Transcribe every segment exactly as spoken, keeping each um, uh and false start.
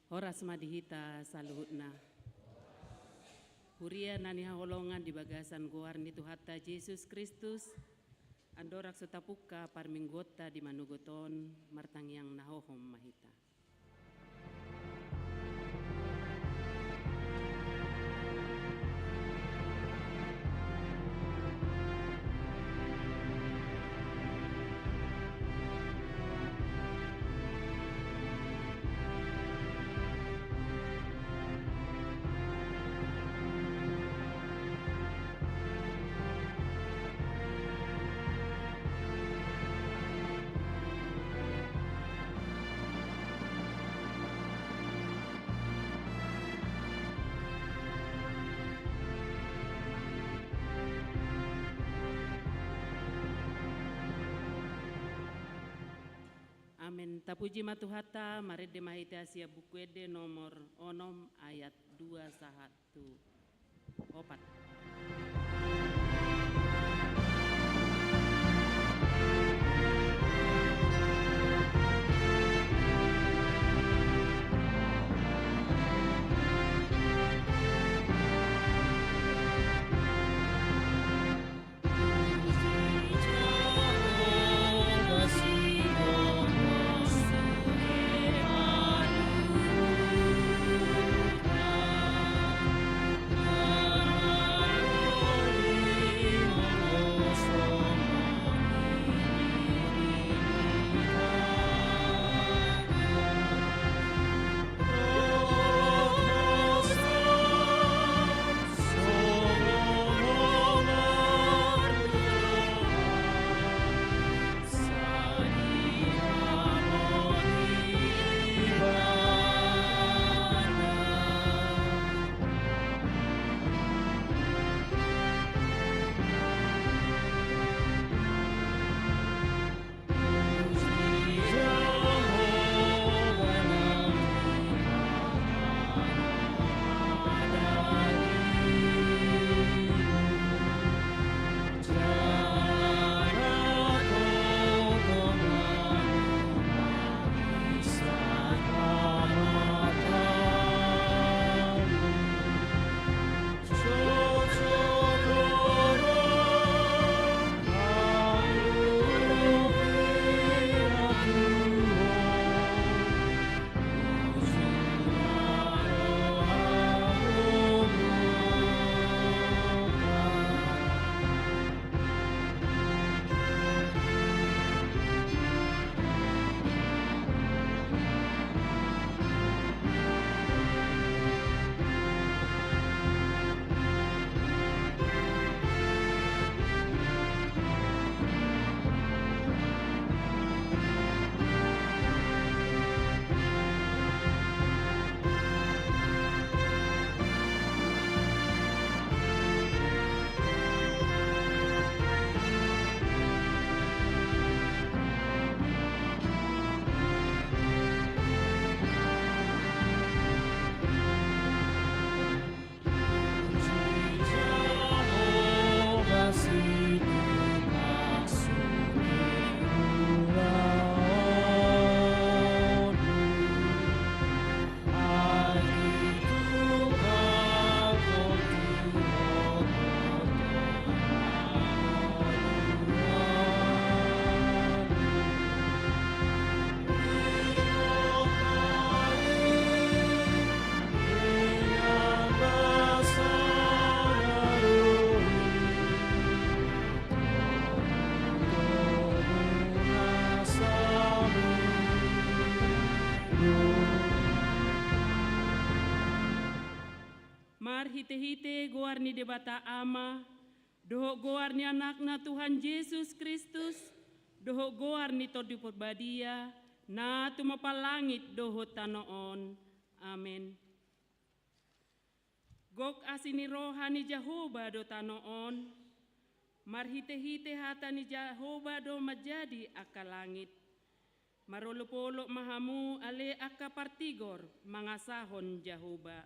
Horas ma di hita saluhutna. Huria na hinaholongan di bagasan goar ni Tuhanta Jesus Kristus, andorang so tapungka parmingguonta di manogot on, martangiang na hohom ma hita. Amen. Tapuji ma Tuhanta, marende ma hita sian Buku Ende nomor onom ayat dua sahat tu opat. Marhitehite goar ni Debata Ama, dohot goar ni Anakna Tuhan Jesus Kristus, dohot goar ni Tondi Parbadia, na tumompa langit dohot tano on. Amen. Gok asi ni roha ni Jahowa do tano on, marhitehite hata ni Jahowa do manjadi angka langit. Marolopolop ma hamu ale angka partigor mangasahon Jahowa.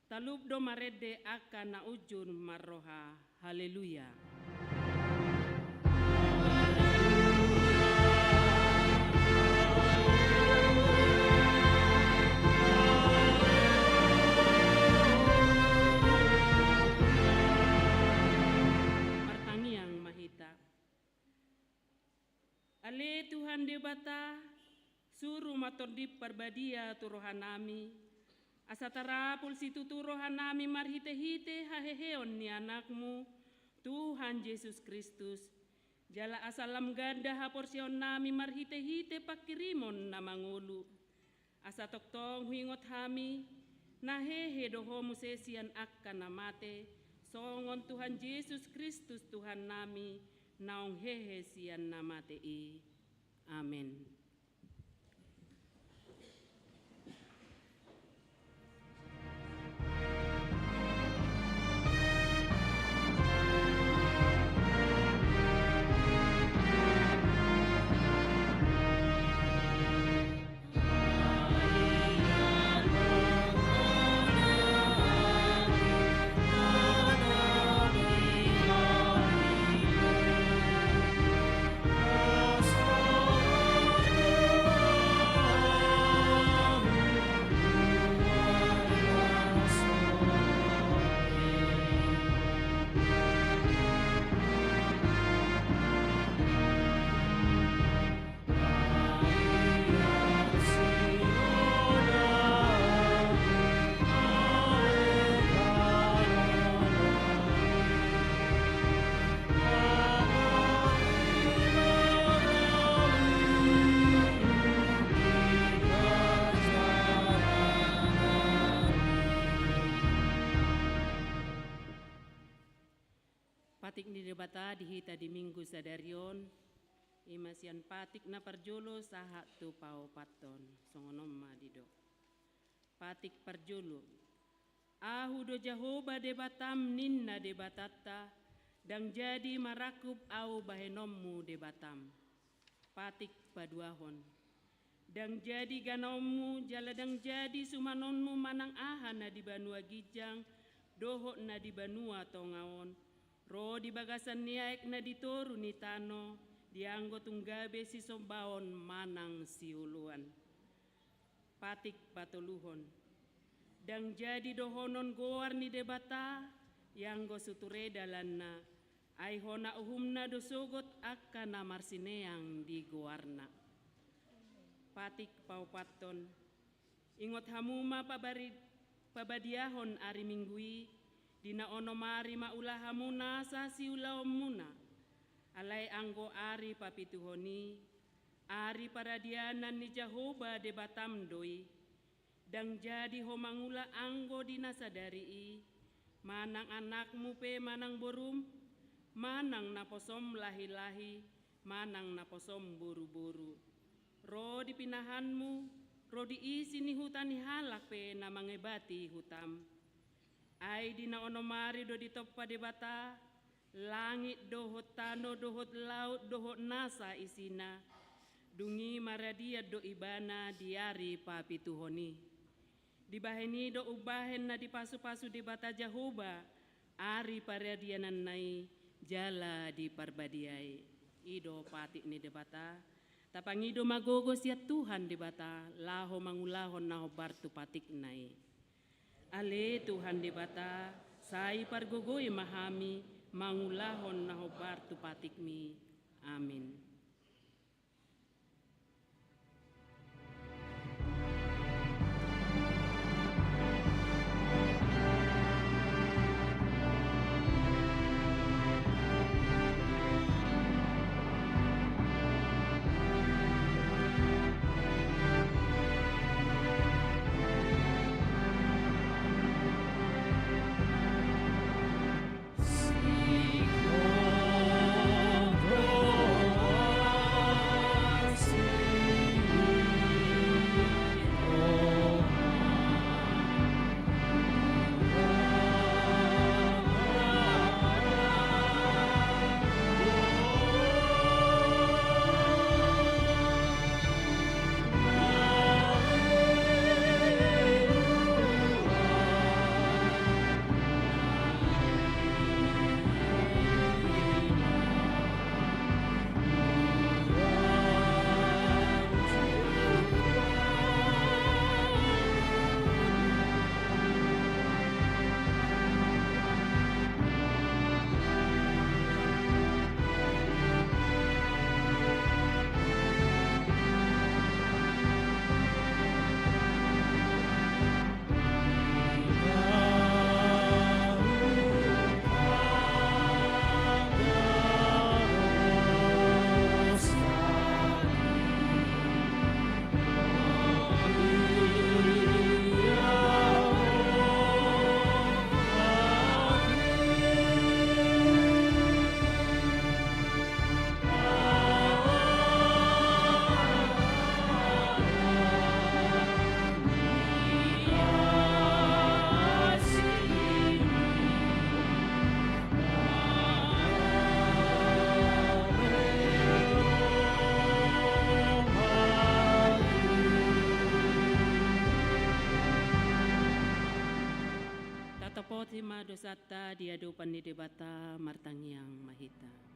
Talup do marende angka na unjur marroha. Haleluya. Debata, suru ma Tondim Parbadia tu rohanami, asa tarapul situtu rohanami marhitehite haheheon ni Anakmu, Tuhan Jesus Kristus, jala asa lam ganda haporseaonnami marhitehite panghirimon na mangolu. Asa tongtong huingot hami, na hehe do Ho muse sian angka na mate, songon Tuhan Jesus Kristus Tuhannami, naung hehe sian na mate i. Amen. Patik ni Debata di hita di Minggu sadari on, i ma sian patik na parjolo sahat tu paopathon, songon on ma didok. Patik parjolo. Ahu do Jahowa Debatam, ninna Debatanta, ndang jadi marangkup ahu bahenonmu Debatam. Patik paduahon. Ndang jadi ganaonmu, jala ndang jadi sumanonmu manang aha na di banua ginjang, dohot na di banua tonga on, ro di bagasan ni aek na di toru ni tano, dianggo tung gabe sisombaon manang sioloan. Patik patoluhon. Ndang jadi dohonon goar ni Debata, ianggo suture dalanna, ai hona uhumna do sogot angka na marsineang di goarna. Patik paopathon. Ingot hamu ma pabari-, pabadiahon ari Minggu i, di na onom ari ma ula hamu nasa siulaonmuna. Alai anggo ari papituhon i, ari paradianan ni Jahowa Debatam do i. Ndang jadi ho mangula anggo di na sadari i, manang anakmu pe manang borum, manang naposom lahilahi, manang naposom boruboru. Ro di pinahanmu, ro di isi ni huta ni halak pe na mangebati hutam. Ai di na onom ari do ditompa Debata, langit dohot tano dohot laut dohot nasa isina, dung i maradian do ibana di ari papituhon i. Dibahen i do umbahen na dipasupasu Debata Jahowa, ari paradiananna i jala diparbadiai. I do patik ni Debata, tapangido ma gogo sian Tuhan Debata, laho mangulahon na hombar tu patikna i. Ale Tuhan Debata, sai pargogoi ma hami, mangulahon na hombar tu patikmi. Amin. Oti ma dosanta di adopan ni Debata, martangiang ma hita.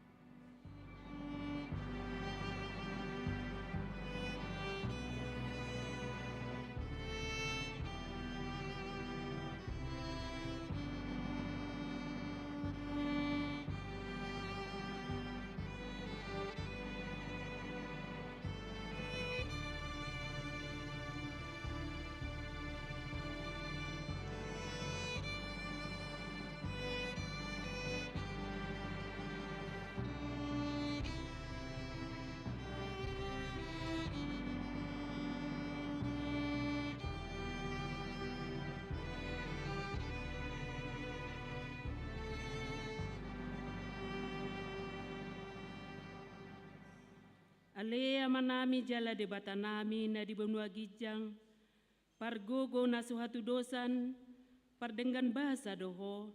Ale Amanami jala Debatanami na di banua ginjang, pargogo na so hatudosan, pardenggan basa do Ho,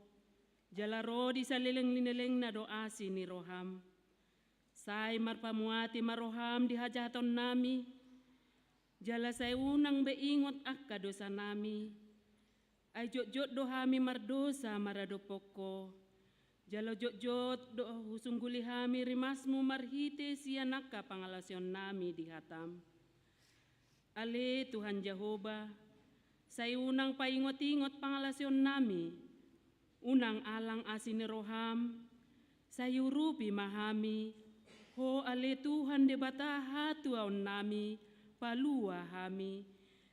jala ro di saleleng ni lelengna do asi ni roham. Sai marpamuati ma roham di hajahatonnami, jala sai unang be ingot angka dosanami. Ai jotjot do hami mardosa maradophon Ho, jala jotjot do husungguli hami rimasmu marhite sian angka pangalaosionnami di hatam. Ale Tuhan Jahowa, sai unang paingotingot pangalaosionnami, unang alang asi ni roham, sai urupi ma hami, Ho ale Tuhan Debata hatuaonnami, palua hami,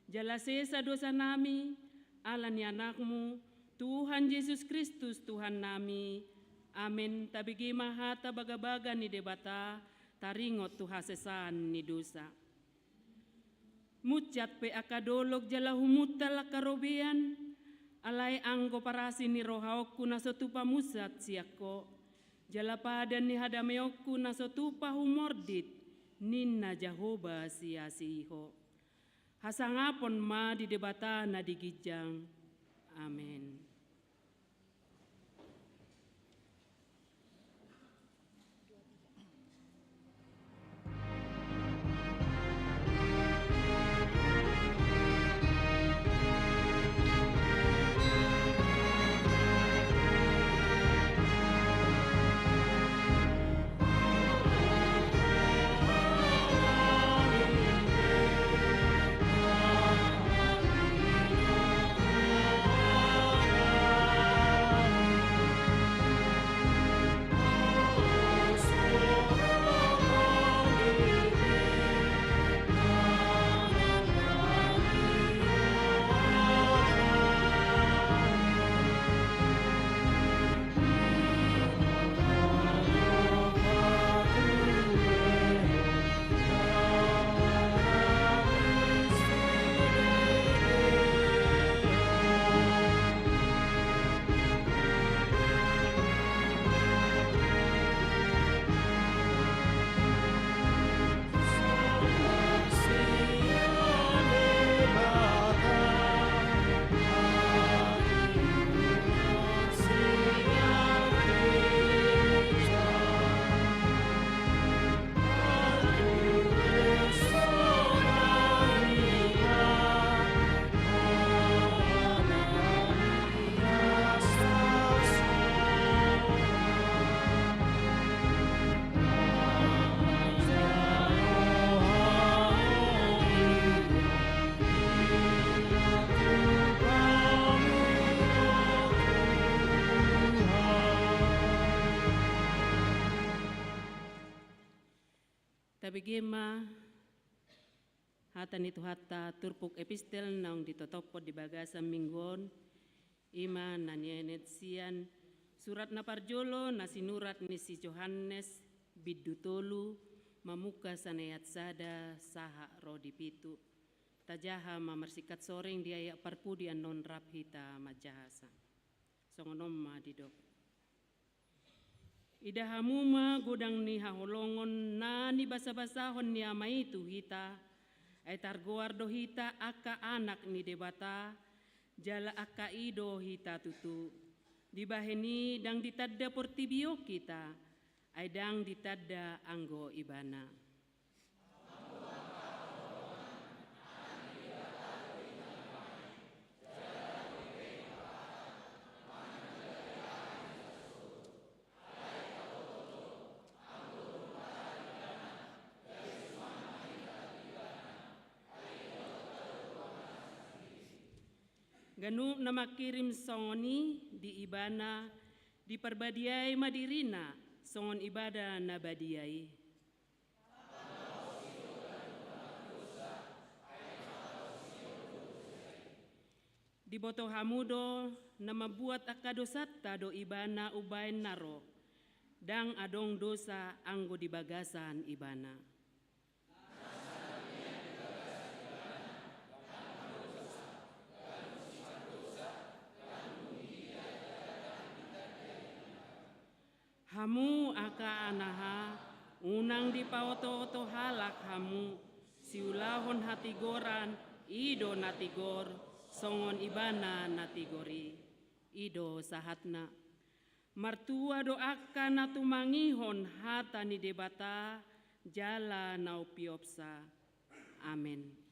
jala sesa dosanami, ala ni Anakmu, Tuhan Jesus Kristus Tuhannami. Amen. Tabege ma hata bagabaga ni Debata, taringot tu hasesaan ni dosa. Munsat pe angka dolok jala humuntal angka robean, alai anggo parasi ni rohaonku na so tupa munsat sian Ho, jala padan ni hadameonku na so tupa humordit, ninna Jahowa siasi Ho. Hasangapon ma di Debata na di ginjang. Amen. Tabege ma hata ni Tuhanta turpuk epistel naung ditotophon di bagasan minggu on, i ma na nienet sian surat na parjolo na sinurat ni si Johannes bindu tolu, mamungka sian ayat sada sahat ro di pitu. Tajaha ma marsingkat soring di ayat parpudi annon rap hita manjahasa. Songon on ma didok. Ida hamu ma godang ni haholongon na nibasabasahon ni Ama i tu hita, ai targoar do hita angka anak ni Debata, jala angka i do hita tutu. Dibahen i ndang ditanda portibi on hita, ai ndang ditanda anggo Ibana. Ganup na mangkirim songon i di Ibana, diparbadiai ma dirina songon ibana na badia i. Diboto hamu do, na mambuat angka dosanta do Ibana umbaen na ro. Ndang adong dosa anggo di bagasan Ibana. Hamu angka anaha, unang dipaotooto halak hamu, siulahon hatigoran, i do na tigor, songon Ibana na tigor i. I do sahatna. Martua do angka na tumangihon hata ni Debata jala na umpeopsa. Amen.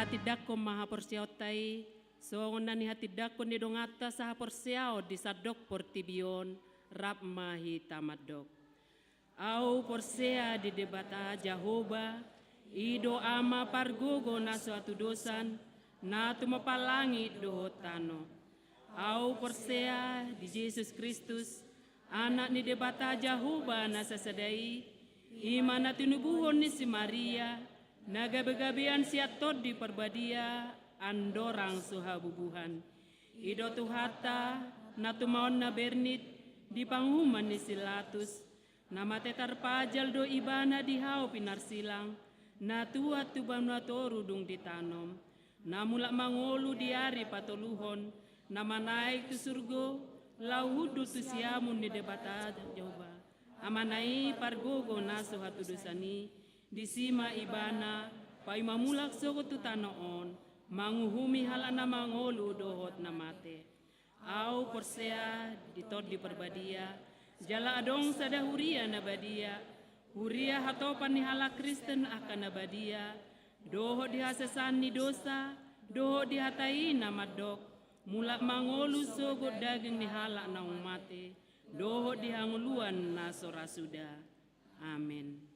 Tahatindangkon ma haporseaonta i, songon na nihatindangkon ni donganta sahaporseaon di sandok portibi on, rap ma hita mandok. Ahu porsea di Debata Jahowa, i do Ama pargogo na so hatudosan, na tumompa langit dohot tano. Ahu porsea di Jesus Kristus, Anak ni Debata Jahowa na sasada i, i ma na tinubuhon ni si Maria, na gabegabean sian Tondi Parbadia, andorang so habubuhan. I do Tuhanta, na tumaon na bernit, di panguhuman ni si Latus, na mate tarpajal do Ibana di hau pinarsilang, na tuat tu banua toru dung ditanom, na mulak mangolu di ari patoluhon, na manaek tu surgo, laho hundul tu siamun ni Debata Jahowa, Amana i pargogo na so hatudosan i, disi ma Ibana, paima mulak sogot tu tano on, manguhumi halak na mangolu dohot na mate. Ahu porsea di Tondi Parbadia, jala adong sada huria na badia, huria hatopan ni halak Kristen angka na badia, dohot di hasesaan ni dosa, dohot di hata i na mandok, mulak mangolu sogot daging ni halak naung mate, dohot di hangoluan na so ra suda. Amen.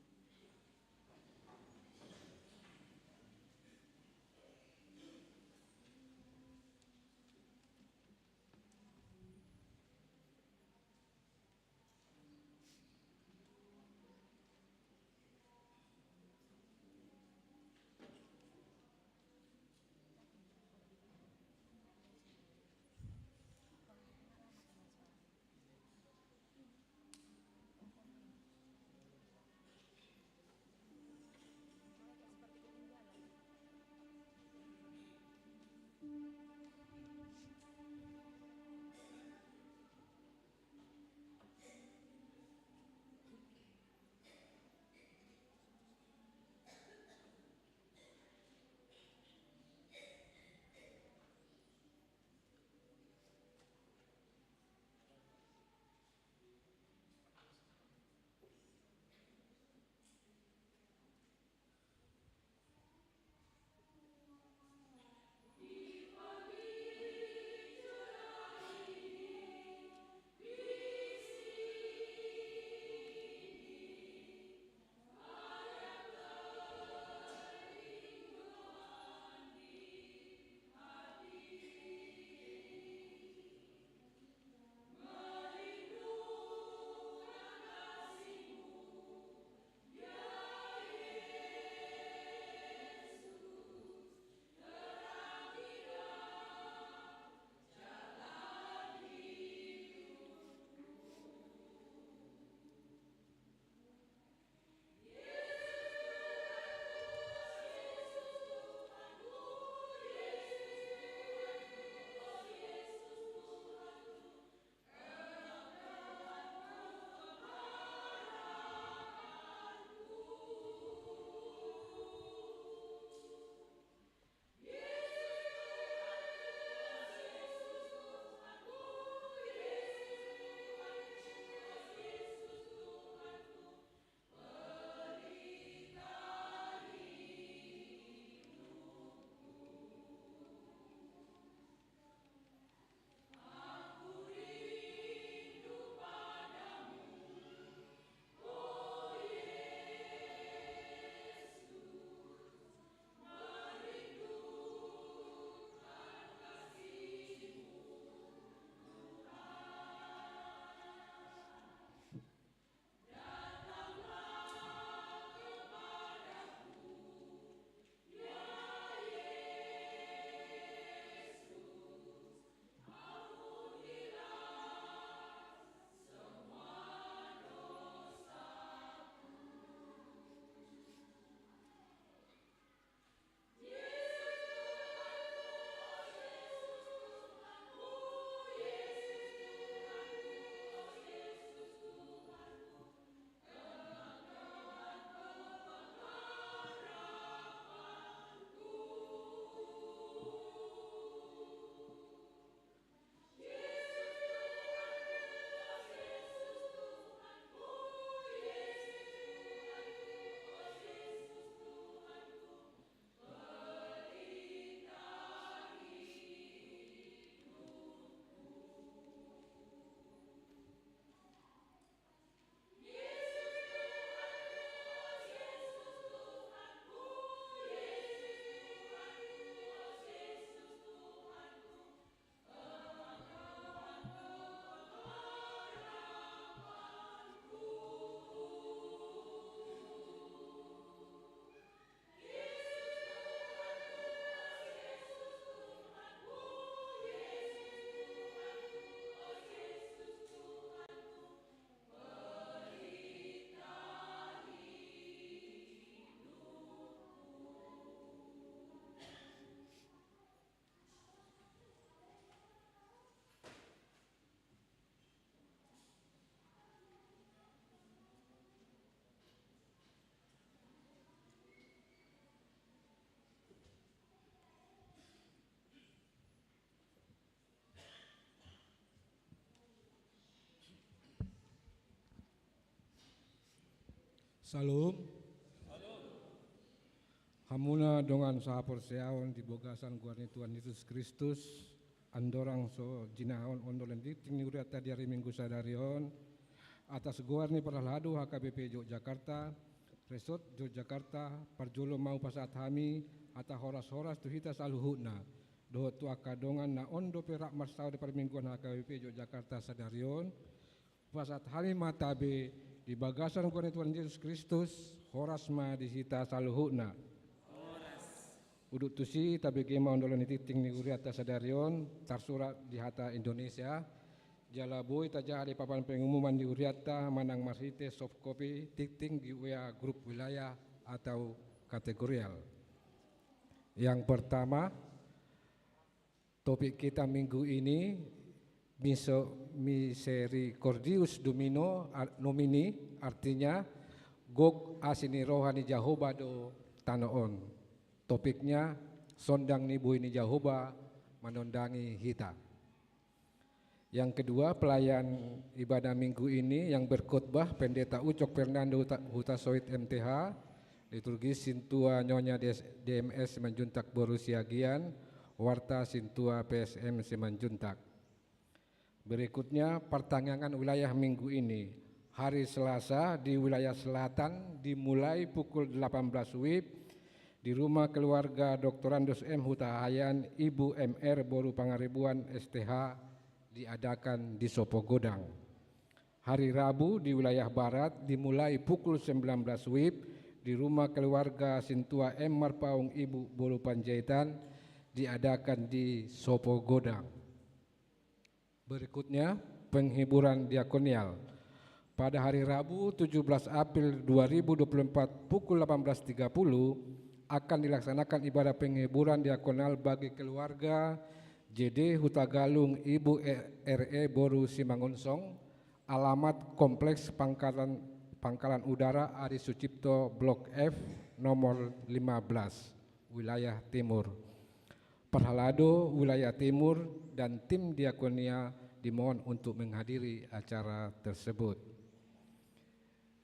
Syalom. Hamuna dongan sahaporseaon di bagasan goar ni Tuhan Jesus Kristus, andorang so jinahahon on dohot tingting ni hurianta di ari Minggu sadari on, atas goar ni parhalado H K B P Yogyakarta, Resort Yogyakarta, parjolo ma hupasahat hami hata horas-horas tu hita saluhutna, dohot tu angka dongan na on dope rap marsaor di parmingguan H K B P Yogyakarta sadari on, hupasahat hami ma tabe di bagasan goar ni Tuhan Jesus Kristus, horas ma di hita saluhutna. Udut tusi, tabege ma on dohot tingting ni hurianta sadari on, tarsurat di hata Indonesia, jala boi tajaha di papan pengumuman ni hurianta manang marhite soft copy tingting di W A grup wilayah atau kategorial. Yang pertama, topik kita minggu ini, Miso-, Misericordiae Domino, ar-, Domini, artinya gok asi ni roha ni Jahowa do tano on. Topiknya, Sondang ni bui ni Jahowa manondangi hita. Yang kedua, pelayan ibadah minggu ini yang berkhotbah Pendeta Ucok Fernando Huta-, Hutasoit M T H, liturgis Sintua Nyonya D S, D M S Simanjuntak boru Siagian, warta Sintua P S M Simanjuntak. Berikutnya, pertangiangan wilayah minggu ini. Hari Selasa di wilayah selatan dimulai pukul delapan belas W I B di rumah keluarga Doktorandus M Hutahaean, Ibu M R boru Pangaribuan S T H, diadakan di Sopogodang. Hari Rabu di wilayah barat dimulai pukul sembilan belas W I B di rumah keluarga Sintua M Marpaung, Ibu boru Panjaitan, diadakan di Sopogodang. Berikutnya, penghiburan diakonial. Pada hari Rabu, tujuh belas April dua ribu dua puluh empat, pukul delapan belas tiga puluh, akan dilaksanakan ibadah penghiburan diakonial bagi keluarga J D Hutagalung, Ibu E-, R E boru Simangunsong, alamat Kompleks Pangkalan, Pangkalan Udara Adi Sucipto, Blok F, nomor lima belas, wilayah timur. Parhalado wilayah timur dan tim diakonia dimohon untuk menghadiri acara tersebut.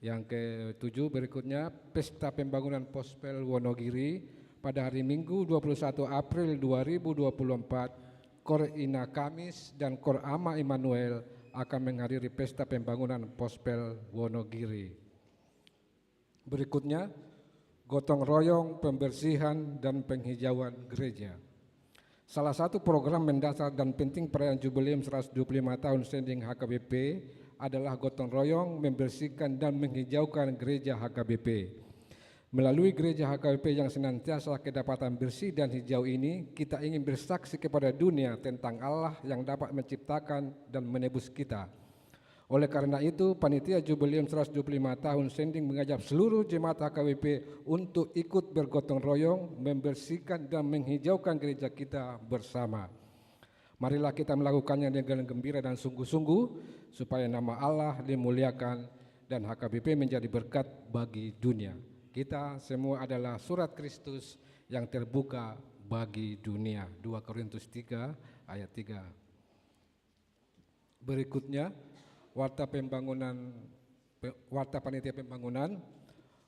Yang ketujuh, berikutnya, Pesta Pembangunan Pospel Wonogiri pada hari Minggu, dua puluh satu April dua ribu dua puluh empat, Kor Ina Kamis dan Kor Ama Immanuel akan menghadiri Pesta Pembangunan Pospel Wonogiri. Berikutnya, gotong royong pembersihan dan penghijauan gereja. Salah satu program mendasar dan penting perayaan Jubileum seratus dua puluh lima tahun standing H K B P adalah gotong royong membersihkan dan menghijaukan gereja H K B P. Melalui gereja H K B P yang senantiasa kedapatan bersih dan hijau ini, kita ingin bersaksi kepada dunia tentang Allah yang dapat menciptakan dan menebus kita. Oleh karena itu, Panitia Jubileum seratus dua puluh lima tahun standing mengajak seluruh jemaat H K B P untuk ikut bergotong royong membersihkan dan menghijaukan gereja kita bersama. Marilah kita melakukannya dengan gembira dan sungguh-sungguh, supaya nama Allah dimuliakan dan H K B P menjadi berkat bagi dunia. Kita semua adalah surat Kristus yang terbuka bagi dunia. Dua Korintus tiga ayat tiga. Berikutnya, warta pembangunan, pe-, warta panitia pembangunan.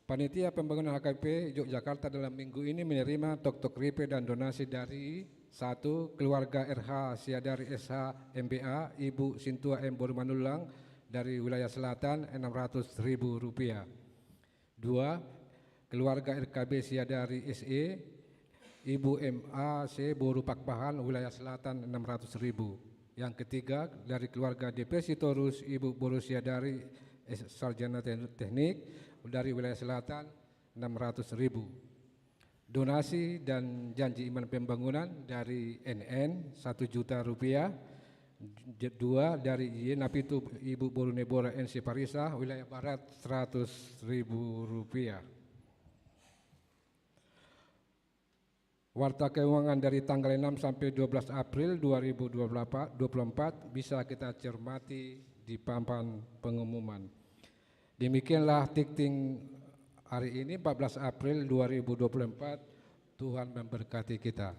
Panitia pembangunan H K B P Yogyakarta dalam minggu ini menerima toktok ripe dan donasi dari, satu, keluarga R H Siadari S H M B A, Ibu Sintua M Borumanullang dari wilayah selatan, enam ratus ribu rupiah. Dua, keluarga R K B Siadari S E, Ibu M A C Boru Pakpahan, wilayah selatan, enam ratus ribu. Yang ketiga, dari keluarga D P Sitorus, Ibu Boru Siadari, S-, Sarjana Te-, Teknik, dari wilayah selatan, enam ratus ribu. Donasi dan janji iman pembangunan dari N N, satu juta rupiah. J-, dua, dari Y N A pitu, Ibu Boru Nebora N C Parisa, wilayah barat, seratus ribu rupiah. Warta keuangan dari tanggal enam sampai dua belas April dua ribu dua puluh empat, dua puluh empat bisa kita cermati di papan pengumuman. Demikianlah tingting hari ini, empat belas April dua ribu dua puluh empat. Tuhan memberkati kita.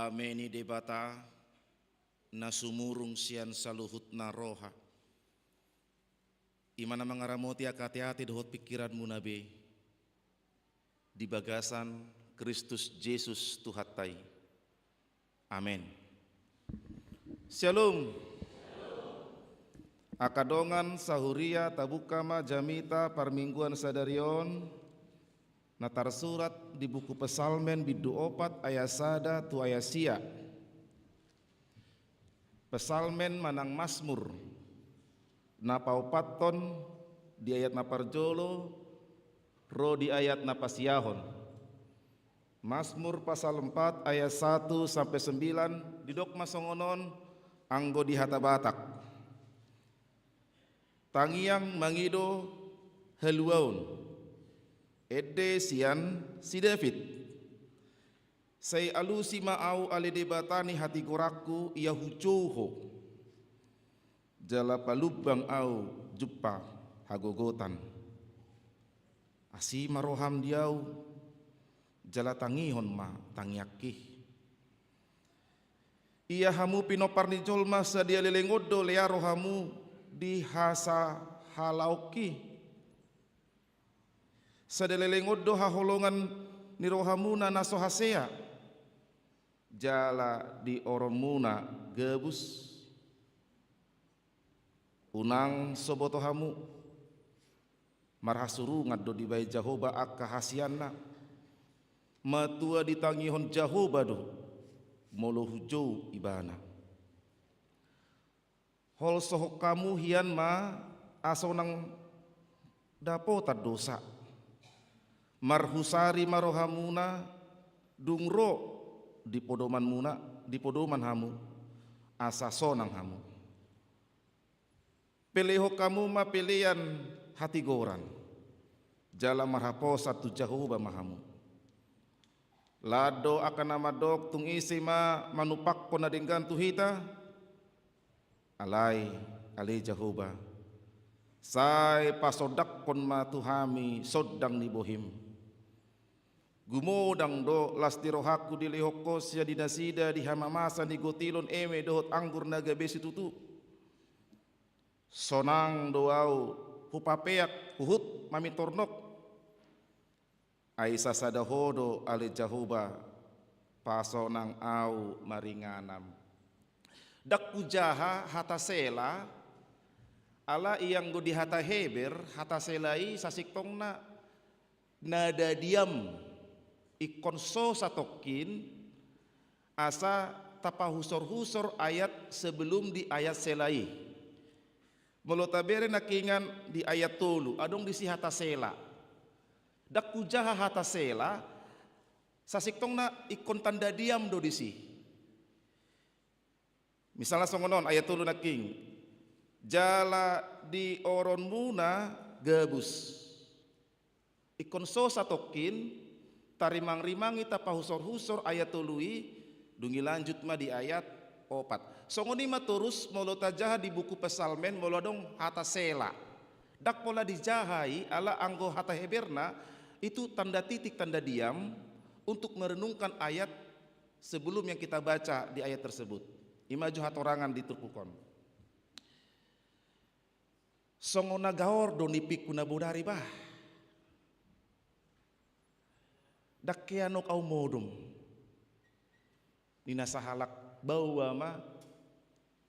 Dame ni Debata na sumurung sian saluhutna roha, i ma na mangaramoti angka ateate dohot pingkiranmuna be di bagasan Kristus Jesus Tuhanta i. Amen. Syalom. Angka dongan sahuria, tabuka ma jamita parmingguan sadari on na tarsurat di buku Psalmen bindu opat ayat sada tu ayat sia. Psalmen manang Masmur na paopathon, di ayat na parjolo ro di ayat na pasiahon. Masmur pasal empat ayat satu sampai sembilan, didok ma songon on anggo di hata Batak: Tangiang mangido haluaon, ende sian si David. Sai alusi ma ahu ale Debata ni hatigoranku, ia hujou Ho, jala palumbang ahu jumpa hagogotan. Asi ma roham di ahu, jala tangihon ma tangiangki. Ia hamu pinompar ni jolma, sadia leleng on do lea rohamu di hasahalaonki? Sadia leleng on do haholongan ni rohamuna na so hasea, jala di oronmuna gabus? Unang so boto hamu, marhasurungan do dibahen Jahowa angka hasianna. Matua ditangihon Jahowa do molo hujou Ibana. Holsohon hamu hian ma asa unang dapotan dosa. Marhusari ma rohamuna dung ro di podomanmuna, di podoman hamu, asa sonang hamu. Pelehon hamu ma pelean hatigoran, jala marhaposan tu Jahowa ma hamu. Lan do angka na mandok: Tung ise ma manumpakkon na denggan tu hita? Alai, ale Jahowa, sai pasondangkon ma tu hami sondang ni bohim. Gumodang do las ni rohangku dilehon Ho sian di nasida di hamamasa ni gotilon eme dohot anggur na gabe situtu. Sonang do ahu hupapeak huhut mamintor nok. Ai sasada Ho do, ale Jahowa, pasonang ahu maringanan. Ndang hujaha hata Sela, ala ianggo di hata Heber, hata Sela i sasintongna nada diam, ingkon so satongkin, asa tapahusorhusor ayat sebelum di ayat Sela i. Molo tabere nangkiningan di ayat tolu, adong disi hata Sela. Ndang hujaha hata Sela, sasintongna ingkon tanda diam do disi. Misalna songon on, ayat tolu nangkin: Jala di oronmuna gabus. Ingkon so satongkin, tarimangrimangi, tapahusorhusor ayat tolu i, dung i lanjut ma di ayat opat. Songon i ma torus molo tajaha di buku Psalmen, molo adong hata Sela. Ndang pola dijaha i, ala anggo hata Heberna, itu tanda titik, tanda diam, untuk merenungkan ayat sebelum yang kita baca di ayat tersebut. I ma jo hatorangan di turpuk on. Songon na gaor do nipingku na bodari, bah. Ndang keanok ahu modom, ninna sahalak baoa ma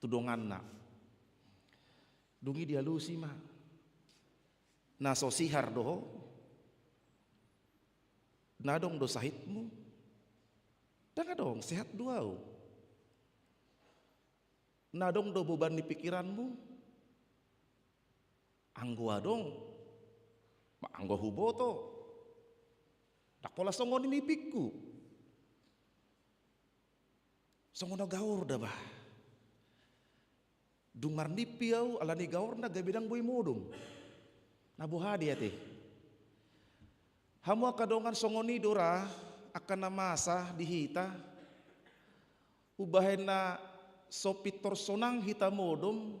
tu donganna. Dung i dialusi ma: Na so sihar do ho? Na adong do sahitmu? Ndang adong, sehat do ahu. Na adong do boban ni pingkiranmu? Anggo adong, ma anggo huboto. Ndang pola songon i nipingku. Songon na gaor da, bah. Dung marnimpi ahu, ala ni gaorna gabe ndang boi modom. Na boha do i ate? Hamu angka dongan, songon i do ra angka na masa di hita. Umbahen na so pintor sonang hita modom,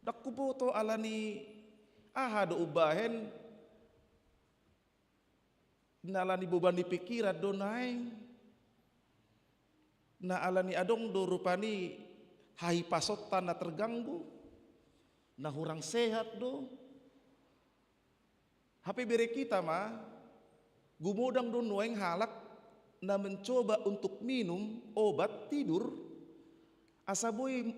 ndang huboto ala ni aha do umbahen, na ala ni boban ni pingkiran do naeng. Na alani adong do rupani hahipasonta na terganggu, na hurang sehat do. Hape bere hita ma, gumodang do nuaeng halak na mencoba untuk minum obat tidur, asa boi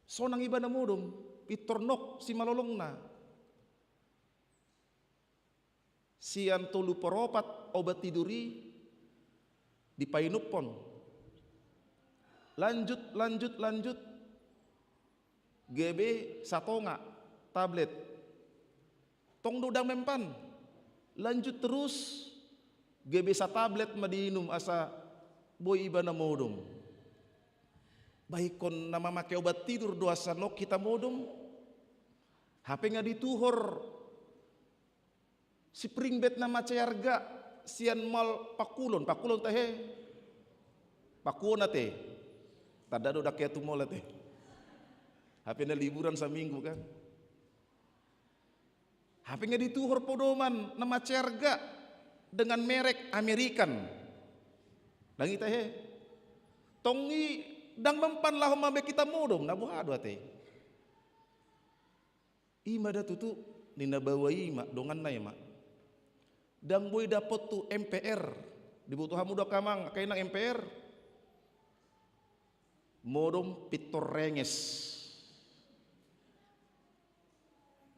sonang ibana modom, pintor nok simalolongna. Sian tolu per opat obat tidur i dipainumhon. Lanjut, lanjut, lanjut. Gabe satonga tablet. Tong do ndang mempan. Lanjut terus. Gabe satablet ma diinum asa boi ibana modom. Ba ingkon na mamake obat tidur do asa nok hita modom. Hape nga dituhor spring bed na mansai arga sian mall Pakulon, Pakulon tahe. Pakuon ate. Tanda do ndang hea tu mall ate. Hape na liburan saminggu kan. Hape nga dituhor podoman na mansai arga dengan merek American. Ndang i tahe. Tong i ndang mempan laho mambahen hita modom, na boha do ate. I ma da tutu, ninna baoa i ma, donganna i ma. Ndang boi dapot tu M P R, diboto hamu do angka amang, angka inang M P R. Modom pintor renges.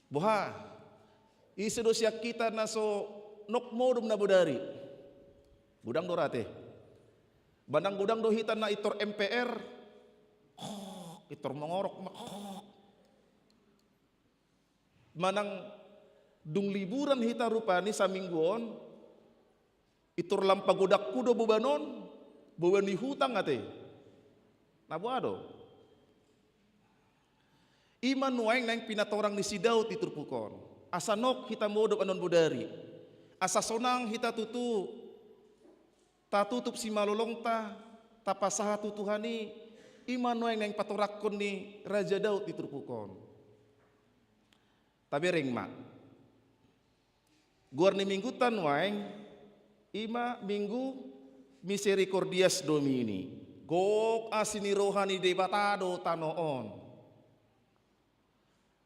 Boha, ise do sian hita na so nok modom na bodari. Godang do ra ate. Manang godang do hita na pintor M P R. Pintor mangorok ma. Manang dung liburan hita rupani saminggu on, pintor lam pagodanghu do boban on, boban ni hutang ate. Na boha do. I ma nuaeng naeng pinatorang ni si Daud di turpuk on. Asa nok hita modom annon bodari. Asa sonang hita tutu tatutup simalolongta, tapasahat tu Tuhan i, i ma nuaeng naeng patorangkon ni Raja Daud di turpuk on. Tabereng ma. Goar ni minggunta nuaeng, i ma minggu Misericordias Domini. Gok asi ni roha ni Debata do tano on.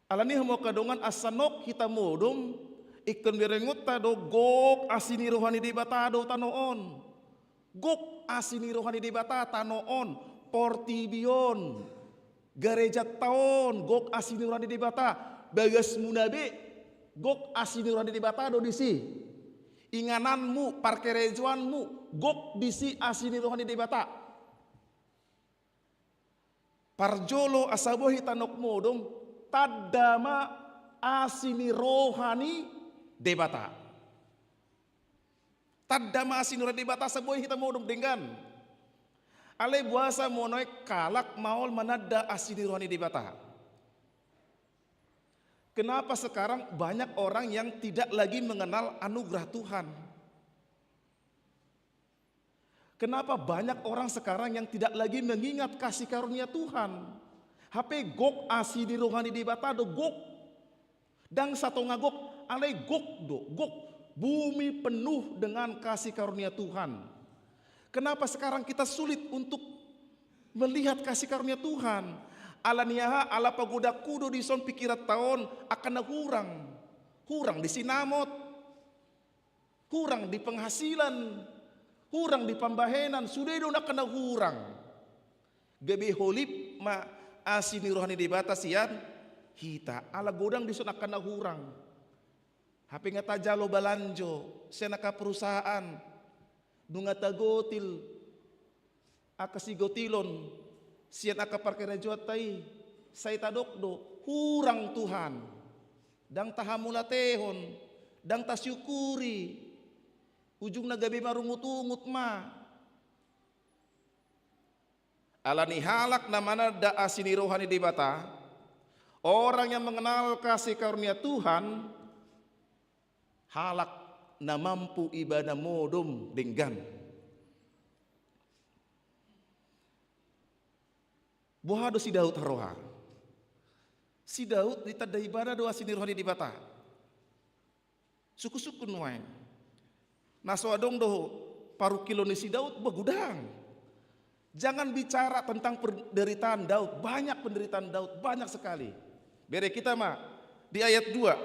Alani i hamu angka dongan, asa nok hita modom, ingkon berengonta do gok asi ni roha ni Debata do tano on. Gok asi ni roha ni Debata tano on, portibi on, garejanta on, gok asi ni roha ni Debata, bagasmuna be, gok asi ni roha ni Debata do disi. Ingananmu, parkarejoanmu, gok disi asi ni roha ni Debata. Parjolo asa boi hita nok modom, tanda ma asi ni roha ni Debata. Tanda ma asi ni roha ni Debata asa boi hita modom denggan. Alai boasa nuaeng halak maol mananda asi ni roha ni Debata. Kenapa sekarang banyak orang yang tidak lagi mengenal anugerah Tuhan? Kenapa banyak orang sekarang yang tidak lagi mengingat kasih karunia Tuhan? Hape gok asi ni roha ni Debata do gok. Ndang satonga gok, alai gok do, gok. Bumi penuh dengan kasih karunia Tuhan. Kenapa sekarang kita sulit untuk melihat kasih karunia Tuhan? Alani aha? Ala pagodanghu do dison pingkiranta on angka na hurang. Hurang di sinamot. Hurang di penghasilan, hurang di pambahenan, sude do angka na hurang. Gabe holip ma asi ni roha ni Debata sian hita, ala godang dison angka na hurang. Hape nga tajalo balanjo sian angka perusahaan, nunga tagotil angka sigotilon sian angka parkarejoanta i, sai tadok do, hurang Tuhan. Ndang tahamulatehon, ndang tasiukuri. Ujungna gabe marungutungut ma. Alani halak na mananda asi ni roha ni Debata, orang yang mengenal kasih karunia Tuhan, halak na mampu ibana modom denggan. Boha do si Daud haroha? Si Daud ditanda ibana do asi ni roha ni Debata. Sungkun-sungkun nuaeng. Na so adong do parungkilon ni si Daud, ba godang. Jangan bicara tentang penderitaan Daud, banyak penderitaan Daud, banyak sekali. Bere hita ma di ayat dua.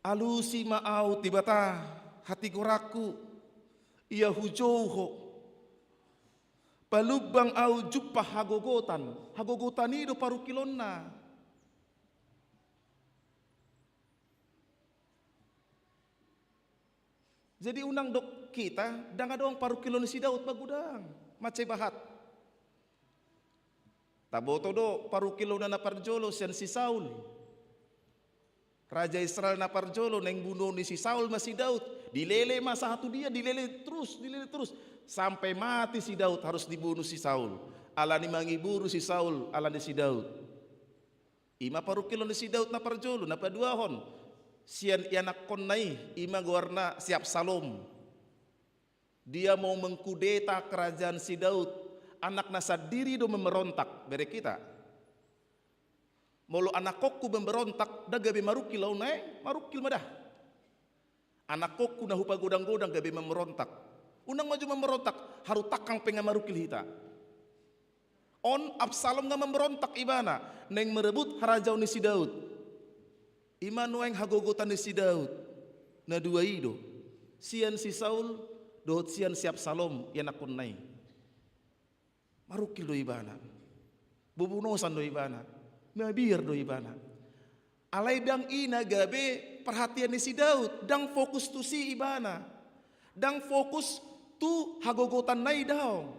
Alusi ma ahu Debata, hatigoranku, ia hujou Ho. Palumbang ahu jumpang hagogotan. Hagogotan i do parungkilonna. Jadi unang dok hita, ndang adong parungkilon ni si Daud, ba godang. Mansai bahat. Taboto do parungkilonna na parjolo sian si Saul. Raja Israel na parjolo, naeng bunuon ni si Saul ma si Daud. Dilele ma sahat tu dia, dilele terus, dilele terus. Sampai mati si Daud harus dibunuh si Saul. Alani mangiburu si Saul, alani si Daud. I ma parungkilon ni si Daud na parjolo, na paduahon. Sian ianakkonna i, i ma goarna si Absalom. Dia mau mengkudeta kerajaan si Daud. Anakna sandiri do memberontak, bere hita. Molo anakkonku memberontak, ndang gabe marungkil ahu naeng, marungkil ma da. Anakkonku na hupagodang-godang gabe memberontak. Unang ma jo memberontak, haru tangkang pe nga marungkil hita. On Absalom nga memberontak ibana, naeng merebut harajaon ni si Daud. I ma nuaeng hagogotan ni si Daud. Na dua i do. Sian si Saul, dohot sian si Absalom, ianakkonna i. Marungkil do ibana. Bubunosan do ibana. Mabiar do ibana. Alai ndang i na gabe perhatian ni si Daud. Ndang fokus tusi ibana. Ndang fokus tu hagogotanna i daong.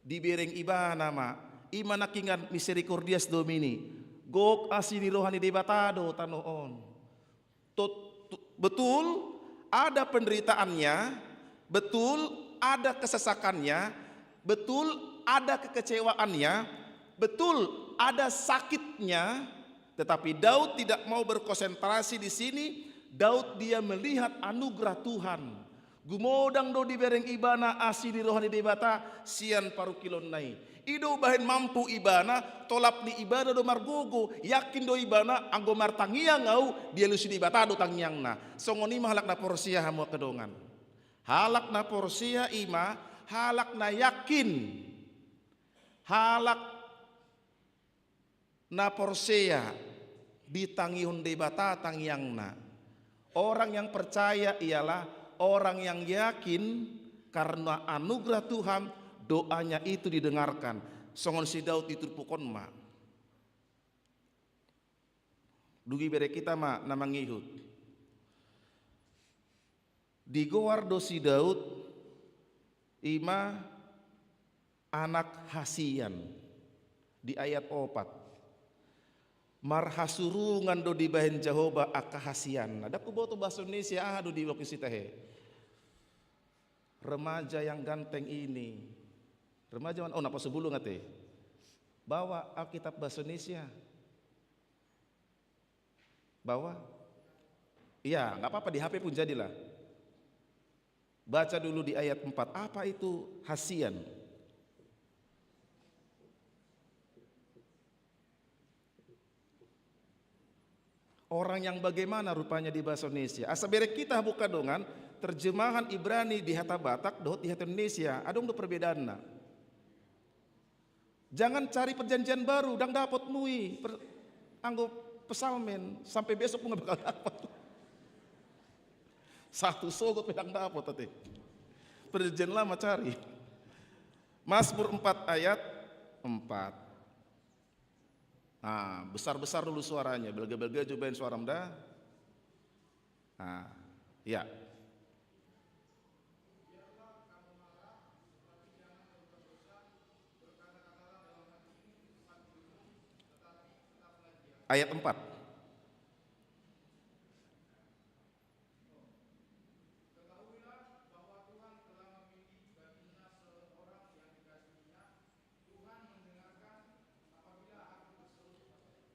Dibereng ibana ma, i ma nangkiningan misericordias Domini, gok asi ni roha ni Debata do tano on. Tot-, tu-, betul ada penderitaannya, betul ada kesesakannya, betul ada kekecewaannya, betul ada sakitnya, tetapi Daud tidak mau berkonsentrasi di sini. Daud dia melihat anugerah Tuhan. Gumodang do dibereng ibana asi ni roha ni Debata sian parungkilonna i. I do umbahen mampu ibana, tolap ni ibana do margogo, yakin do ibana, anggo martangiang ahu, dialusi Debata do tangiangna. Songon i ma halak na porsea hamu angka dongan. Halak na porsea i ma, halak na yakin. Halak na porsea, ditangihon Debata tangiangna. Orang yang percaya ialah orang yang yakin karena anugerah Tuhan, doanya itu didengarkan. Songon si Daud di turpuk on ma. Dung i bere hita ma na mangihut. Digoar do si Daud, i ma anak hasian. Di ayat opat. Marhasurungan do dibahen Jahowa angka hasianna. Ndang huboto bahasa Indonesia aha do di lokasi tahe. Remaja yang ganteng ini. Remaja mana? Oh, na pasubulung ate. Bawa Alkitab bahasa Indonesia. Bawa? Iya, nggak apa-apa, di H P pun jadilah. Baca dulu di ayat empat. Apa itu hasian? Orang yang bagaimana rupanya di bahasa Indonesia? Asa bere hita hamu angka dongan, terjemahan Ibrani di hata Batak dohot di hata Indonesia, adong do perbedaanna. Jangan cari perjanjian baru, ndang dapot mui per-, anggo psalmen, sampai besok pun nggak bakal dapat. Satu sogot pe ndang dapot ate. Perjanjian lama cari. Mazmur empat ayat empat. Nah, besar-besar dulu suaranya, balga-balga jo baen suaram da. Nah, ya. Ayat empat.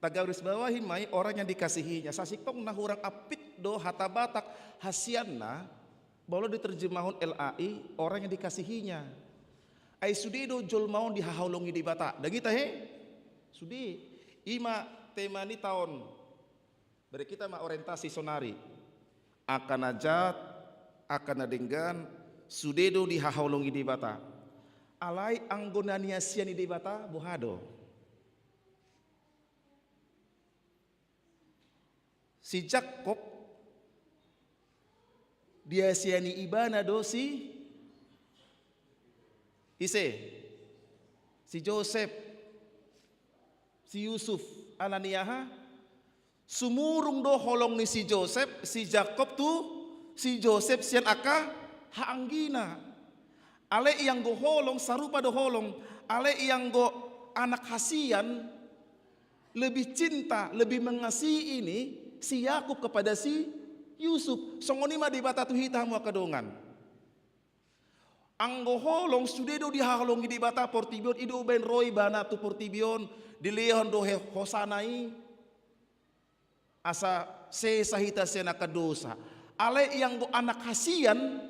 Tagaris bawahi ma i orang yang dikasihinya. Sasintongna hurang apik do hata Batak hasianna, molo diterjemahon L A I, orang yang dikasihinya. Ai sude do jolma on dihaholongi Debata. Ndang i tahe? Sude. I ma tema ni taon. Bere hita ma orientasi sonari. Angka na jat, angka na denggan, Sude do dihaholongi Debata. Alai anggo na niasian ni Debata, boha do? Si Jakob diasiani ibana do si ise? Si Josep, si Yusuf. Ala ni aha? Sumurung do holong ni si Josep, si Jakob tu si Josep sian angka haanggina. Alai ianggo holong, sarupa do holong. Alai ianggo anak hasian, lebih cinta, lebih mengasihi ini si Yakub kepada si Yusuf. Songon i ma Debata tu hita, hamu angka dongan. Anggo holong, sude do dihaholongi Debata portibi on, i do umbahen ro ibana tu portibi on, dilehon do he-, hosana i, asa sesa hita sian angka dosa. Alai ianggo anak hasian,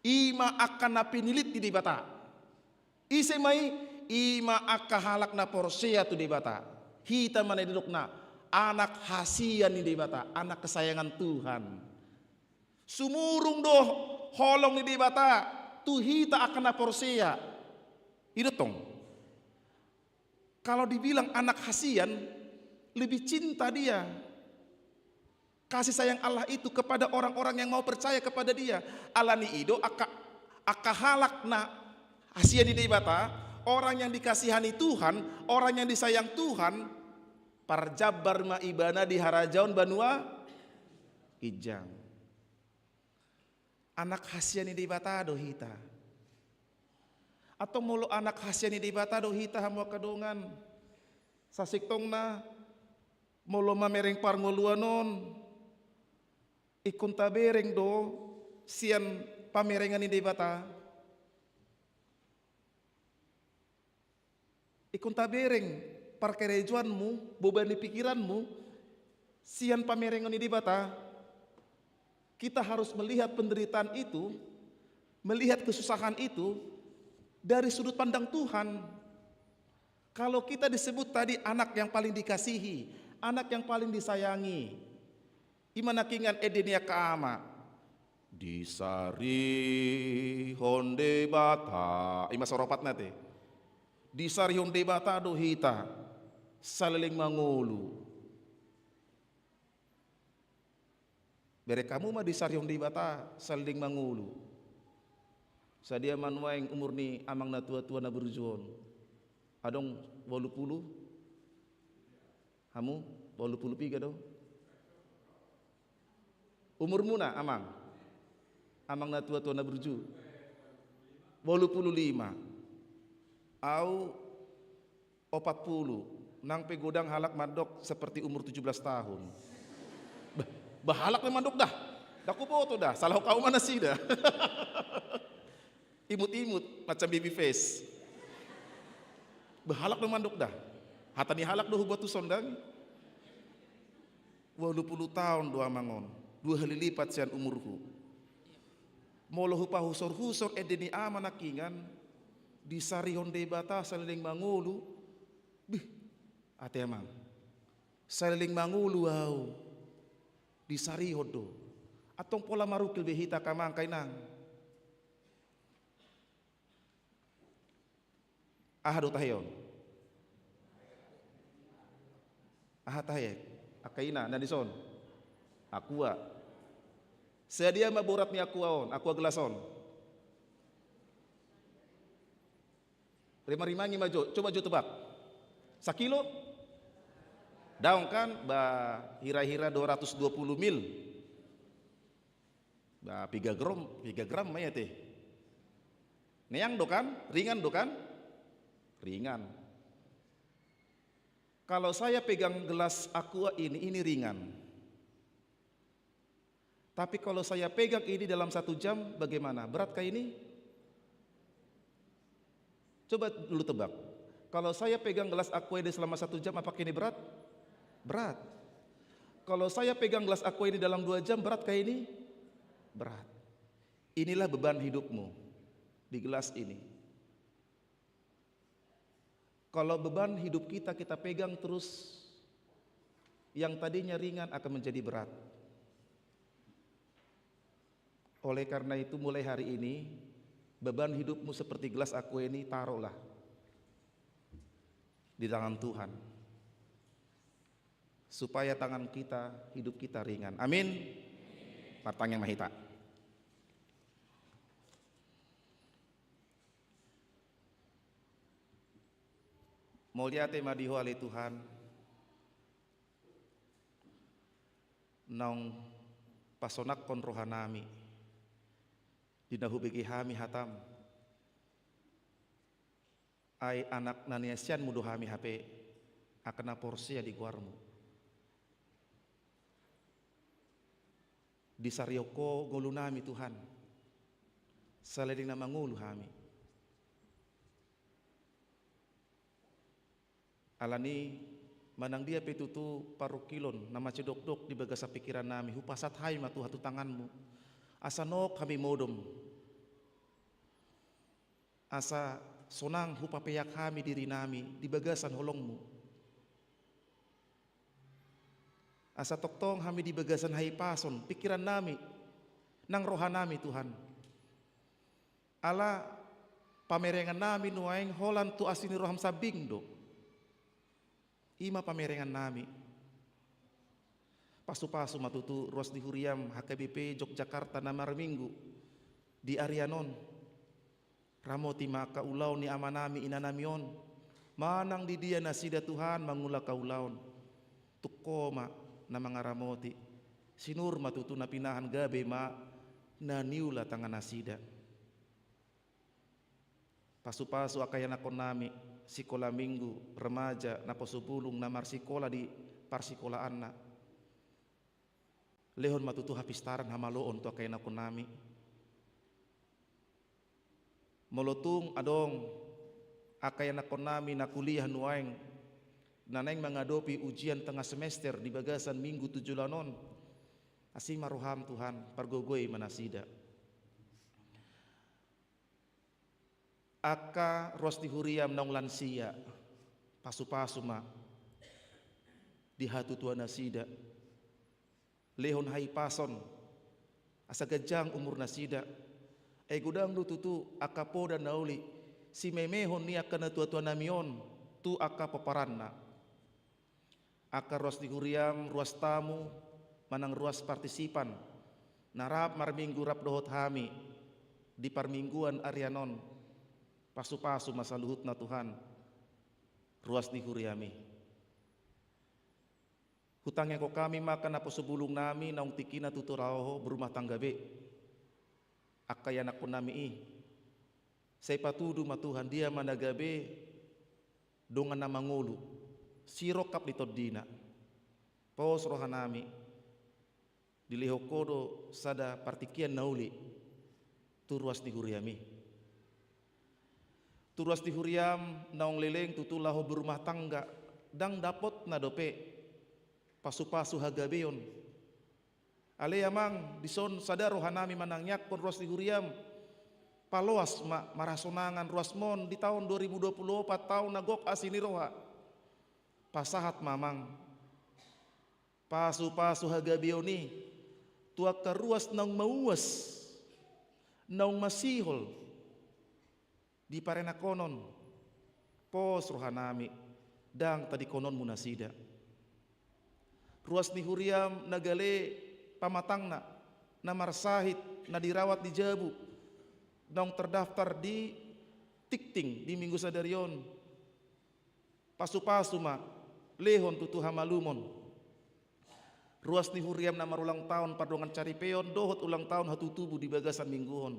i ma angka na pinillit ni Debata. Ise ma i? I ma angka halak na porsea tu Debata. Hita ma na didokna anak hasian ni Debata, anak kesayangan Tuhan. Sumurung do holong ni Debata tu hita angka na porsea. I do tong. Kalau dibilang anak hasian, lebih cinta dia. Kasih sayang Allah itu kepada orang-orang yang mau percaya kepada Dia. Ala ni i do angka, angka halak na hasian ni Debata, orang yang dikasihani Tuhan, orang yang disayang Tuhan, parjambar ma ibana di harajaon banua ginjang. Anak hasian ni Debata do hita. Atau molo anak hasian ni Debata do hita, hamu angka dongan, sasintongna molo mamereng parngoluan on, ingkon tabereng do sian pamerengan ni Debata. Ingkon tabereng parkarejoanmu, beban ni pikiranmu sian pamerengan ni Debata. Kita harus melihat penderitaan itu, melihat kesusahan itu dari sudut pandang Tuhan. Kalau kita disebut tadi anak yang paling dikasihi, anak yang paling disayangi, i ma nangkiningan ende ni angka ama. Disarihon Debata. I ma saoratna te. Disarihon Debata do hita saleleng mangolu. Bereng hamu ma disarihon Debata saleleng mangolu. Sadia ma nuaeng umur ni amang na tua-tua na burju on? Adong ualu pulu? Hamu ualu pulu piga do? Umurmuna, amang? Amang na tua-tua na burju? Ualu pulu lima. Au opat pulu. Nang pe godang halak mandok seperti umur tujuh belas tahun. Bah, bah halak na mandok da. Ndang huboto da, sala hau ma nasida. Imut-imut, macam baby face. Bah halak do mandok da. Hata ni halak do hubuat tu son dang. Ualu pulu taon do amang on, dua hali lipat sian umurhu. Molo hupahusor-husor ende ni ama nangkiningan, disarihon Debata saleleng mangolu. Bih, ate amang. Saleleng mangolu au. Disarihon do. Antong pola marungkil be hita angka amang, angka inang. Aha do tahehon? Aha tahe? Angka ina, na dison. Aqua. Sadia ma borat ni aqua on, aqua gelas on? Rima-rimangi ma jo, coba jo tebak. Sakilo? Daong kan, ba hira-hira dua ratus dua puluh mil. Ba, piga gram, piga gram ma ia te. Neang do kan? Ringan do kan? Ringan. Kalau saya pegang gelas aqua ini, ini ringan. Tapi kalau saya pegang ini dalam satu jam, bagaimana? Beratkah ini? Coba dulu tebak. Kalau saya pegang gelas aqua ini selama satu jam, apakah ini berat? Berat. Kalau saya pegang gelas aqua ini dalam dua jam, beratkah ini? Berat. Inilah beban hidupmu di gelas ini. Kalau beban hidup kita, kita pegang terus, yang tadinya ringan akan menjadi berat. Oleh karena itu, mulai hari ini, beban hidupmu seperti gelas aqua ini taruhlah di tangan Tuhan, supaya tangan kita, hidup kita ringan. Amin. Martangiang ma hita. Mauliate ma di Ho ale Tuhan, naung pasonangkon rohanami di na hubege hami hataM. Ai anak na niasianMu do hami hape, angka na porsea di goarMu. Disarihon Ho ngolunami, Tuhan, saleleng na mangolu hami. Alani, manang dia pe tutu parungkilon na mancidokdok di bagasan pikirannami, hupasahat hami ma, Tuhan, tu tanganMu, asa nok hami modom, asa sonang hupapeak hami dirinami di bagasan holongMu. Asa tongtong hami di bagasan hahipason pikirannami nang rohanami, Tuhan. Ala pamerengannami nuaeng holan tu asi ni rohaM sambing do. I ma pamerengannami. Pasupasu ma tutu ruas ni huriaM H K B P Yogyakarta na marminggu di arian on. Ramoti ma angka ulaon ni amanami inanami on, manang di dia nasida, Tuhan, mangulahon ulaon. Tung Ho ma na mangaramoti. Sinur ma tutu na pinahan, gabe ma na niula tangan nasida. Pasupasu angka ianakkonnami sikola minggu, remaja, naposobulung na marsikola di parsikolaanna. Lehon ma tutu hapistaran, hamaloon tu angka ianakkonnami. Molo tung adong angka ianakkonnami na kuliah nuaeng, na naeng mangadopi ujian tengah semester di bagasan minggu tu joloan on, asi ma rohaM, Tuhan, pargogoi ma nasida. Angka ruas ni huriaM naung lansia, pasupasu ma di hatutuanasida. Lehon hahipason, asa ganjang umurnasida. Ai godang do tutu angka poda na uli simemehon ni angka natuatuanami on tu angka pomparanna. Angka ruas ni huriaM, ruas tamu, manang ruas partisipan na rap marminggu rap dohot hami di parmingguan arian on, pasupasu ma saluhutna, Tuhan, ruas ni huriaMi. Hutangiangkon hami ma angka naposobulungnami naung tingkina tutu laho berumah tangga be. Angka ianakkonnami i, sai patudu ma, Tuhan, dia ma na gabe dongan na mangolu, sirongkap di tondina. Pos rohanami, dilehon Ho do sada partingkian na uli tu ruas ni huriaMi. Tu ruas ni huriaM naung leleng tutu laho berumah tangga, ndang dapotna dope pasupasu hagabeon. Ale Amang, dison sada rohanami manangiangkon ruas ni huriaM. Paloas ma marhasonangan ruasmon di taon dua ribu dua puluh opat, taon na gok asi ni roha. Pasahat ma Amang pasupasu hagabeon i tu angka ruas naung mauas, naung masihol di parenakhonon. Pos rohanami, ndang tadingkononMu nasida. Ruas ni huriaM na gale pamatangna, na marsahit, na dirawat di jabu, naung terdaftar di Tingting di minggu sadari on. Pasupasu ma, lehon tutu hamalumon. Ruas ni huriaM na marulang taon pardongan saripeon dohot ulang taon hatutubu di bagasan minggu on.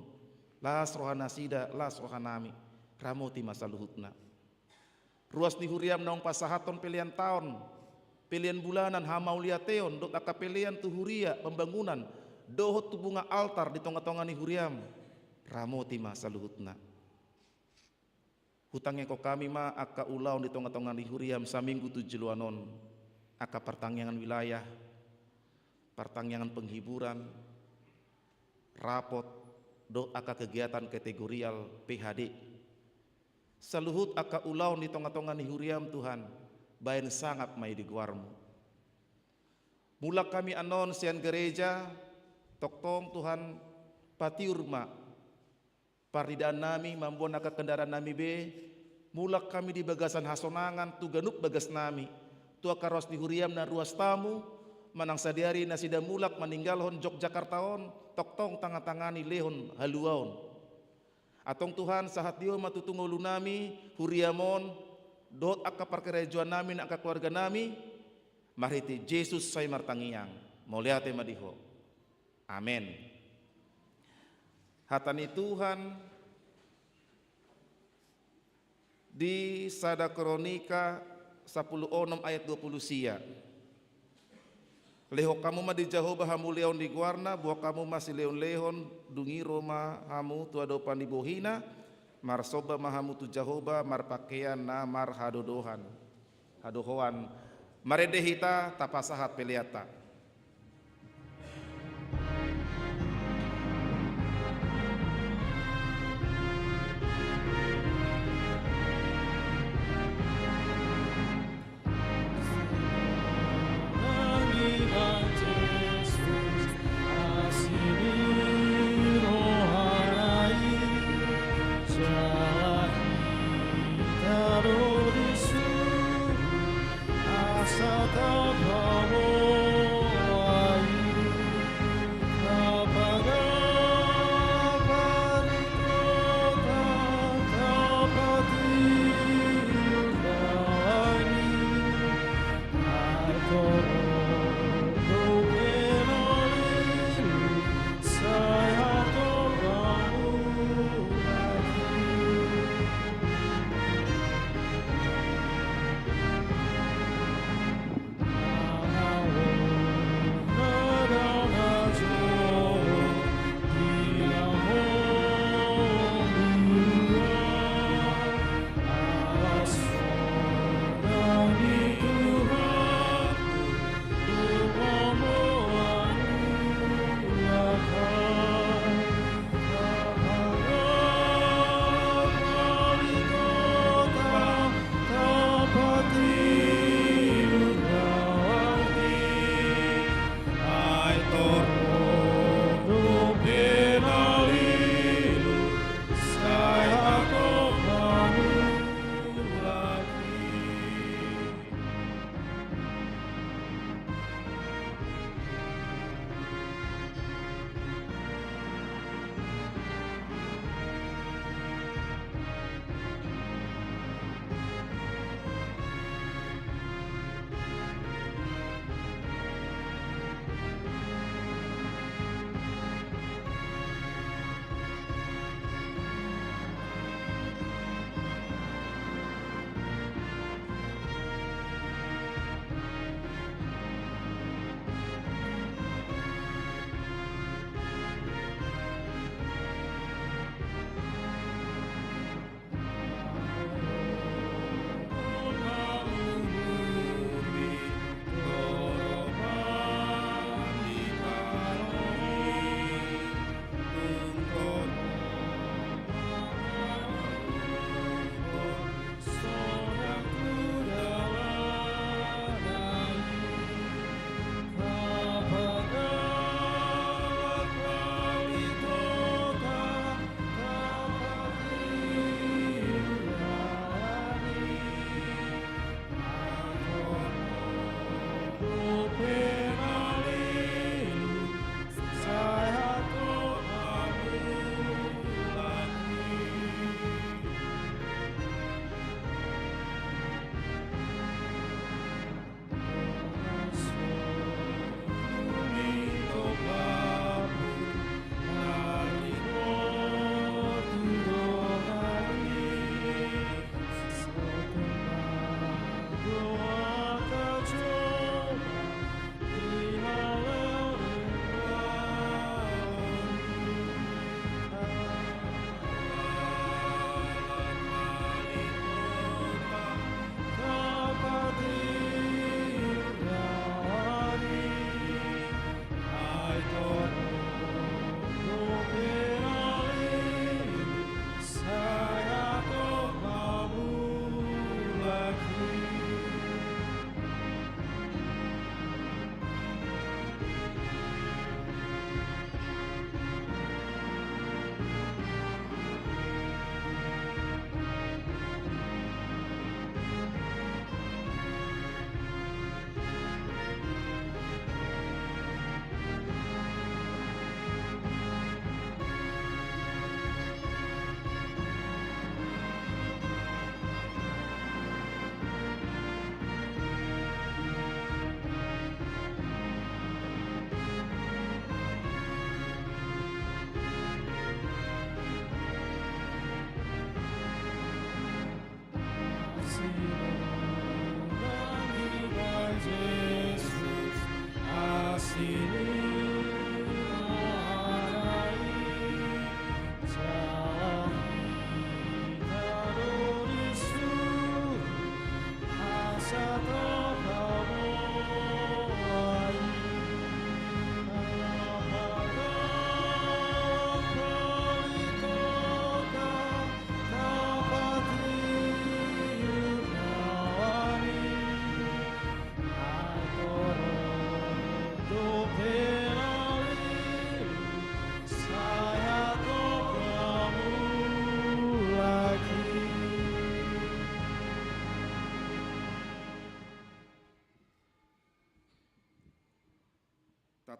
Las rohanasida, las rohanami. Ramoti ma saluhutna. Ruas ni huriaM naung pasahathon pelean taon, pelean bulanan, hamauliateon dohot angka pelean tu huria, pembangunan dohot tu bunga altar di tongatonga ni huriaM. Ramoti ma saluhutna. Hutangiangkon hami ma angka ulaon di tongatonga ni huriaM saminggu tu joloan on, angka partangiangan wilayah, partangiangan penghiburan, rapot, dohot angka kegiatan kategorial P H D. Saluhut angka ulaon di tongatonga ni huriaM, Tuhan, baen sangap ma i di goarMu. Mulak hami annon sian gareja, tongtong, Tuhan, Patiur ma parnidaannami, mamboan angka kendaraannami be, mulak hami di bagasan hasonangan tu ganup bagasnami, tu angka ruas ni huriam na ruas tamu, manang sadari nasida mulak maninggalhon Jogjakarta on, tongtong tangatangani lehon haluaon. Antong Tuhan, sahat di Ho ma tutu ngolunami, huriam on, dohot angka parkarejoannami, angka keluarganami, marhite Jesus sai martangiang. Mauliate ma di Ho. Amen. Hata ni Tuhan di Sada Kronika sampulu onom ayat dua pulu sia. Lehon hamu ma di Jahowa hamuliaon ni goarna, boan hamu ma silehonlehon, dung i ro ma hamu tu adopan ni bohina, marsomba ma hamu tu Jahowa marpangkean na marhadodohan. Hadohoan, marende hita, tapasahat peleanta.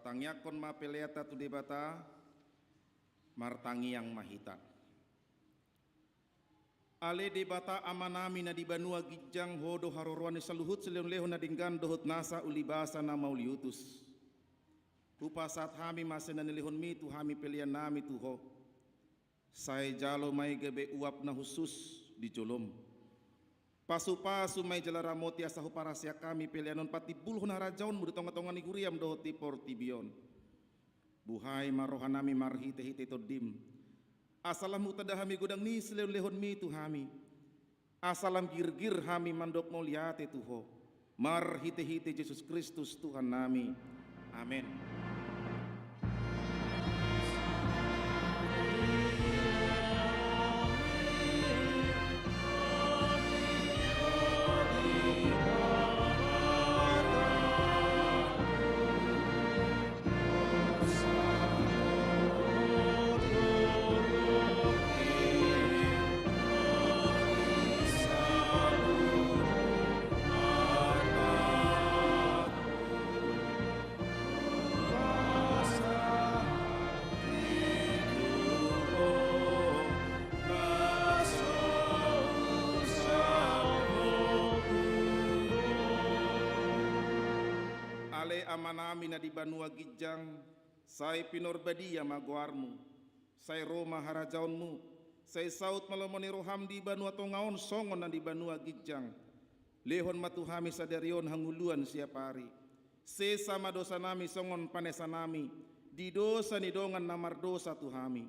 Tangiangkon ma peleanta tu Debata. Martangiang ma hita. Ale Debata Amanami na di banua ginjang, Ho do haroroan ni saluhut silehonlehon na denggan dohot nasa ulibasa na mauliutus. Hupasahat hami ma sian na nilehonMi tu hami peleannami tu Ho. Sai jalo ma i gabe uap na hushus di joloM. Pasupasu ma i jala ramoti asa huparhaseang hami pelean on patimbulhon harajaonMu di tongatonga ni huriaM dohot di portibi on. Buhai ma rohanami marhitehite TondiM, asa lam hutanda hami godang ni silehonlehonMi tu hami, asa lam girgir hami mandok mauliate tu Ho, marhitehite Jesus Kristus Tuhannami. Amen. Ale Amanami na di banua ginjang, sai pinarbadia ma goarMu. Sai ro ma harajaonMu. Sai saut ma lomo ni rohaM di banua tonga on songon na di banua ginjang. Lehon ma tu hami sadari on hangoluan siapari. Sesa ma dosanami songon panesanami di dosa ni dongan na mardosa tu hami.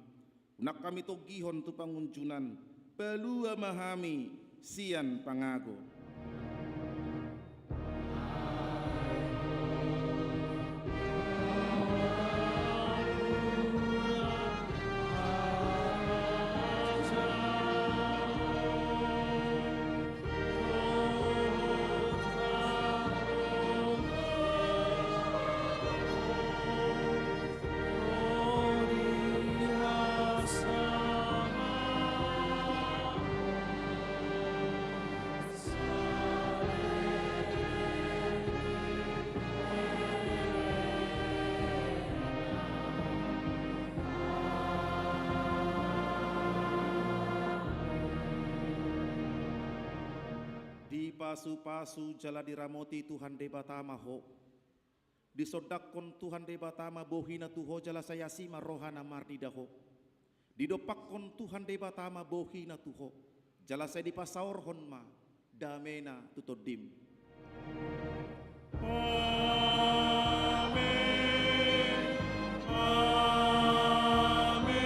Unang hami tonggihon tu pangunjunan. Palua ma hami sian pangago. Dipasupasu jala diramoti Tuhan Debata ma ho. Disondangkon Tuhan Debata ma bohiNa tu ho jala sai asi ma roha na marnida ho. Didompakkon Tuhan Debata ma bohiNa tu ho, jala sai dipasaorhon ma dameNa tu tondim. Amen. Amen. Amen.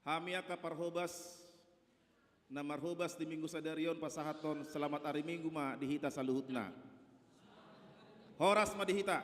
Hami angka parhobas na marhobas di Minggu sadari on pasahathon selamat ari Minggu ma di hita saluhutna. Horas ma di hita.